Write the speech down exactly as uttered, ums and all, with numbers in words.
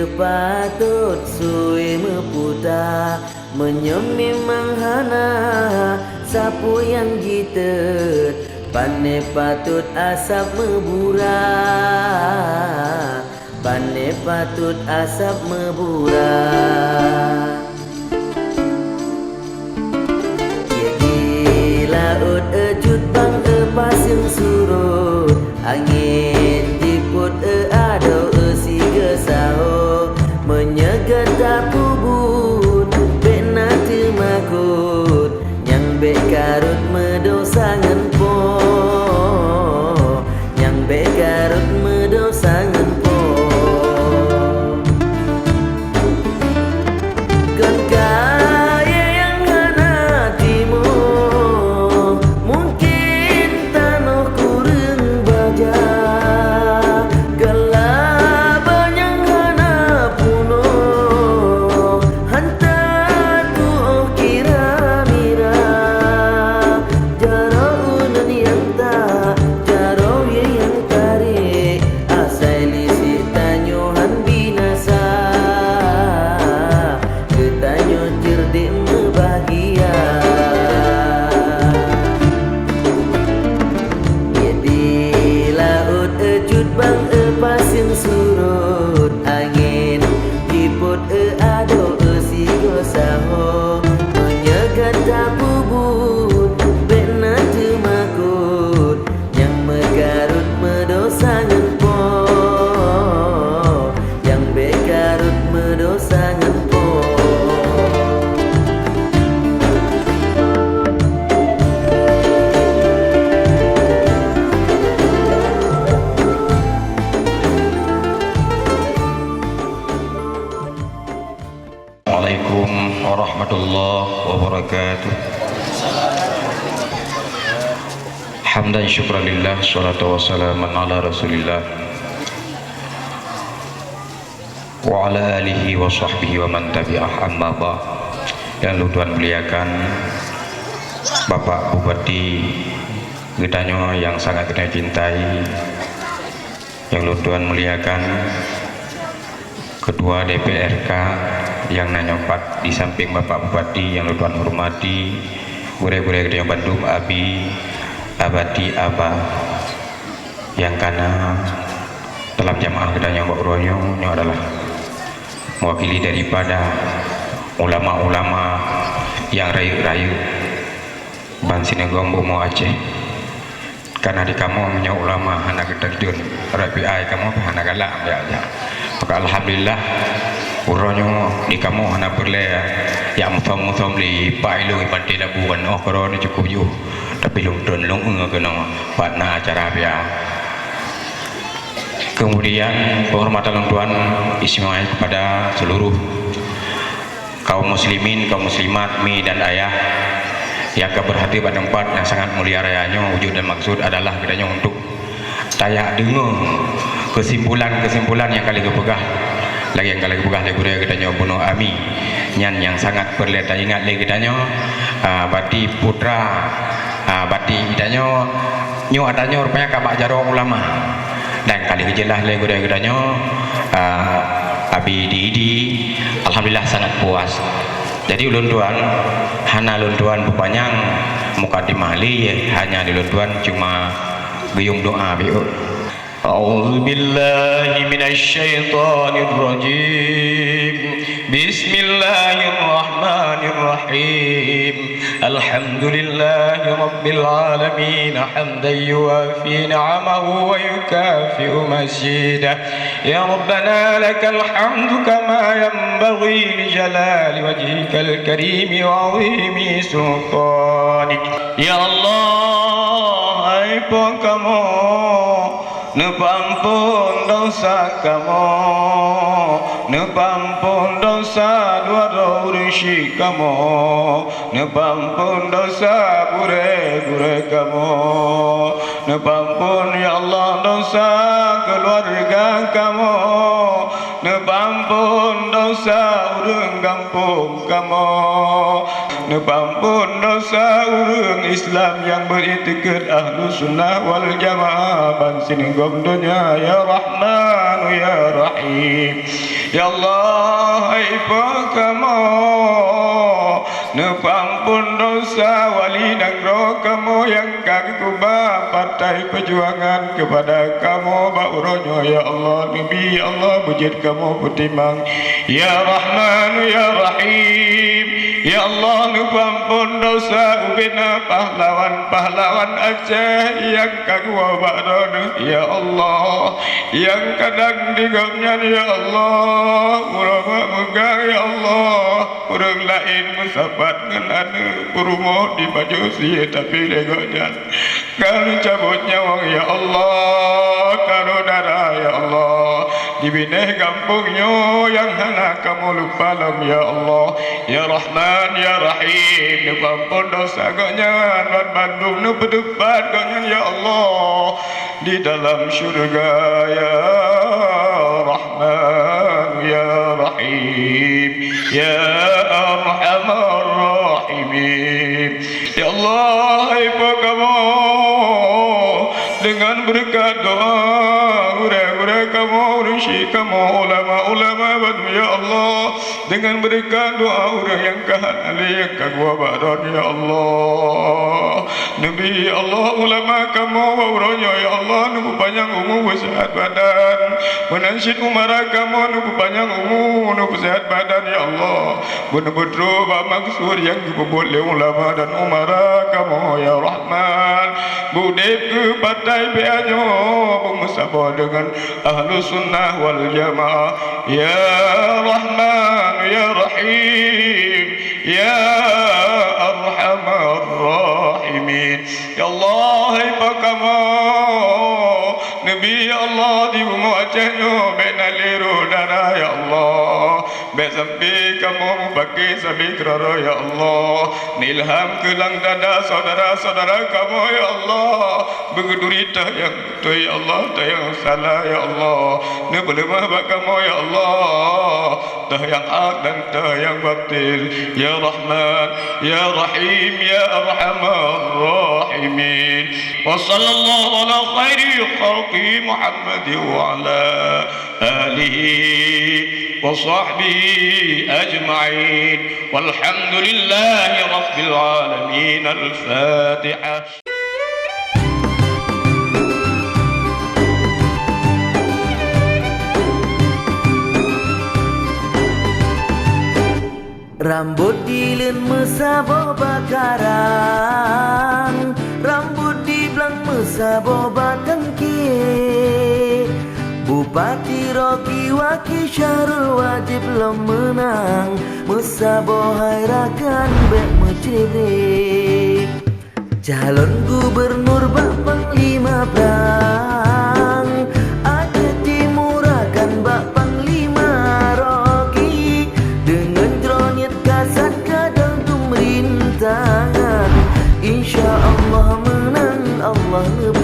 Patot sue meuputa, meunyoe memang hana, sapeue nyang jitet? Pane patot asab meubura, pane patot asab meubura. Di laôt cut bang, paseung surot, angén jipot adoe sigoe saho. Meunyoe gata peubuet, bék na teumakot, nyang bék karot meudosa ngon Po, nyang bék karot meudosa ngon Po. Kon kayée nyang hana timoh, mungken tanoh kureueng baja. Galaba nyang hana punoh, hanta tuoh kira-mira. Jaroe uneun nyang ta, jaroe nyang tarek, asai lisék tanyoe han binasa. Geutanyoe ceurdek meubahgia. Di laôt cut bang, paseung surot, angén jipot adoe sigoe saho. Meunyoe gata peubuet, bék na teumakot, nyang meukarot meudosa ngon Po, nyang bék karot meudosa ngon Po. Assalamualaikum warahmatullahi wabarakatuh. Hamdan syukran lillah, salatu wassalaman ala Rasulillah, wa ala alihi wa sahbihi wa man tabi'ah, amma ba'd. Yang lôn tuan muliakan, Bapak Bupati geutanyoe nyang sangat geutanyoe cintai, yang lôn tuan muliakan, Ketua D P R K nyang na nyoe pat di sampéng Bapak Bupati nyang lôn tuan hormati, gurée-gurée geutanyoe bandum, abi, abati, aba nyang ka na dalam jamaah geutanyoe bak uroe nyoe, nyoe adalah meuwakili daripada ulama-ulama nyang rayeuk-rayeuk ban sineugoe bumoe Aceh. Kana di kamoe meunyoe ulama hana geutanteun, rapi ai kamoe pih hana galak jak-jak. Maka alhamdulillah, uroe nyoe di kamoe hana peureulée jak musom-musom lé, pai lôn i Pantai Labu ban óh keudroe nyoe cukup yoh. Tapi lôn treun lôn eu keunoe pat na acara biasa. Kemudian, penghormatan lôn tuan istimewa kepada seluruh kaum muslimin, kaum muslimat, mi dan ayah nyang ka berhadir bak teumpat nyang sangat mulia raya nyoe. Wujud dan maksud adalah geutanyoe untuk tajak deungoe keusimpulan-keusimpulan nyang ka lheueh geupeugah, lagée nyang ka lheueh geupeugah lé gurée geutanyoe bunoe Ami. Nyan nyang sangat peureulée taingat lé geutanyoe, ah, bati putra, ah, bati geutanyoe, nyoe ata nyoe rupanya ka bak jaroe ulama. Dan ka lheueh geujeulaih lé gurée geutanyoe, ah, Abi di Idi, alhamdulillah sangat puas. Jadi ulôn tuan hana lôn tuan peupanyang mukadimah lé, hanya di lôn tuan cuma geuyue doa biôh. أعوذ بالله من الشيطان الرجيم. بسم الله الرحمن الرحيم. الحمد لله رب العالمين، حمدا يوافي نعمه ويكافئ مزيده. يا ربنا لك الحمد كما ينبغي لجلال وجهك الكريم وعظيم سلطانك. Ya Allah, hai Po kamoe, neupeuamphon desya kamoe, neupeuamphon desya dua droe ureuëng syik kamoe, neupeuamphon desya gurée-gurée kamoe, neupeuamphon, ya Allah, desya keuluwarga kamoe, neupeuamphon desya ureuëng gampông kamoe, neupeuamphon desya ureuëng Islam nyang beuriktikeuet Ahlussunnah wal Jamaah ban sineugoe donya, ya Rahman, ya Rahim. Ya Allah, hai Po kamoe, neupeuamphon desya wali nanggroe kamoe nyang ka geukeubah partai peujuangan keupada kamoe bak uroe nyoe, ya Allah. Neubi, ya Allah, beujeuet kamoe peutimang. Ya Rahman, ya Rahim, ya Allah, neupeuamphon desya ubena pahlawan-pahlawan Aceh nyang ka geuwoe bak droeneuh, ya Allah. Nyang kadang di gobnyan, ya Allah, ulama meugang, ya Allah, ureuëng laén meusapat ngon aneuk peurumoh di pajoh sie, tapi lé gobnyan ka neucabot nyawöng, ya Allah, karu dara, ya Allah, di binéh gampông nyoe nyang hana kamoe lupa lom, ya Allah. Ya Rahman, ya Rahim, neupeuamphon desya gobnyan, ban bandum neupeuteupat gobnyan, ya Allah, di dalam syeuruga, ya Rahman, ya Rahim, ya Arhamar Rahimin. Ya Allah, hai Po kamoe, deungon beureukat doa gurée-gurée kamoe, ureuëng syik kamoe, ulama-ulama bandum, ya Allah, deungon beureukat doa ureuëng nyang ka hana lé nyang ka geuwoe bak droeneuh, ya Allah. Neubi, ya Allah, ulama kamoe bak uroe nyoe, ya Allah, neupeupanyang umu, beuseuhat badan. Meunan cit umara kamoe neupeupanyang umu, neupeuseuhat badan, ya Allah. Beuneubeutôi bak maksud nyang geupeubuet lé ulama dan umara kamoe, ya Rahman. Beudeb keu partai beuanyoe, beumeusaboh deungon Ahlussunnah wal Jamaah. Ya Rahman, ya Rahim, ya Arhamar Rahimin. Ya Allah, hai Po kamoe, neubi, ya Allah, di bumoe Aceh nyoe bék na lé roh dara, ya Allah. Bék sampai kamoe mupakè sabe keudroe, ya Allah. Neuilham keu lam dada syedara-syedara kamoe, ya Allah. Beugeuduri teuh nyang beutôi, ya Allah, teuh nyang salah, ya Allah. Neupeuleumah bak kamoe, ya Allah, teuh nyang hak dan teuh nyang batil, ya Rahman, ya Rahim, ya Arhamar Rahimin. Wa sallallahu ala khairi khalqi Muhammad wa ala alihi wa sahbihi ajma'in. Walhamdulillahi rabbil alamin. Al-Fatihah. Rambot dileuen meusaboh bak karang, rambot diblang meusaboh bak tangke. Bupati Rocky Waki Syahrul wajéb lom meunang, meusaboh hai rakan bék meucré-bré. Calon gubernur bak panglima prang, Aceh Timur rakan bak panglima Rocky. Deungon droeneuh kasat kadang pemerintahan, insya Allah meunang Allah neuba